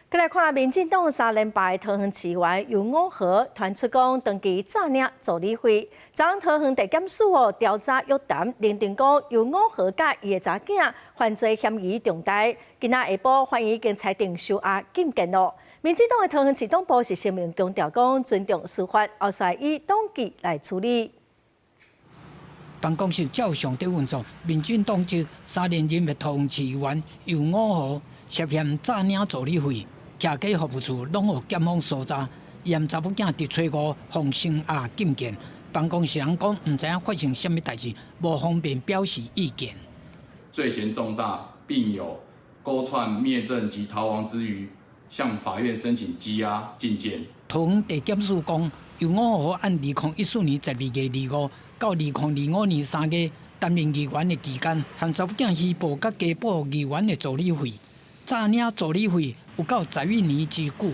閣來看民進黨三連敗，桃園市議員游吾和傳出講長期詐領助理費。昨昏桃園地檢署哦調查約談，認定講游吾和佮伊的查某囝犯罪嫌疑重大。今仔下晡法院已經裁定收押禁見囉。民進黨的桃園市黨部是聲明強調講尊重司法，後續以黨紀來處理。辦公室照常佇運作，民進黨籍三連任的桃園市議員游吾和涉嫌詐領助理費。徛家服務處攏予檢方搜查，嫌查某囝佇初五予聲押禁見。辦公室人講毋知影發生啥物代誌，無方便表示意見。罪嫌重大，並有勾串滅證及逃亡之虞，向法院申請羈押禁見。桃園地檢署講，游吾和按2014年12月25到2025年3月擔任議員的期間，向查某囝虛報佮加報議員的助理費，詐領助理費有夠11年之久。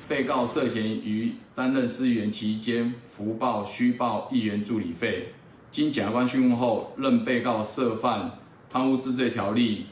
被告涉嫌於擔任市議員期間，浮報虛報議員助理費。經檢察官訊問後，認被告涉犯貪污治罪條例，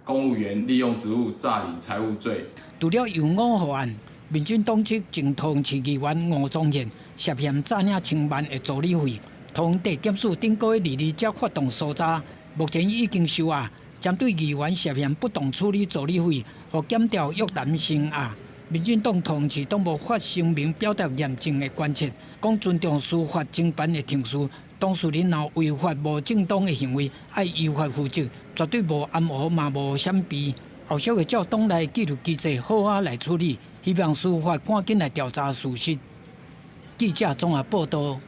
公務員利用職務詐領財物罪。除了游吾和案，民進黨籍前桃園市議員吳宗憲涉嫌詐領千萬的助理費，桃園地檢署頂個月22才發動搜查，目前已經收押。針對議員涉嫌不當處理助理費，予檢調約談聲押。民進黨桃園市黨部發聲明表達嚴正的關切，講尊重司法偵辦的程序，當事人若違法無正當的行為，愛依法負責，絕對無含糊嘛無閃避。後續會照黨內紀律機制好好來處理，希望司法趕緊來調查事實。記者綜合報道。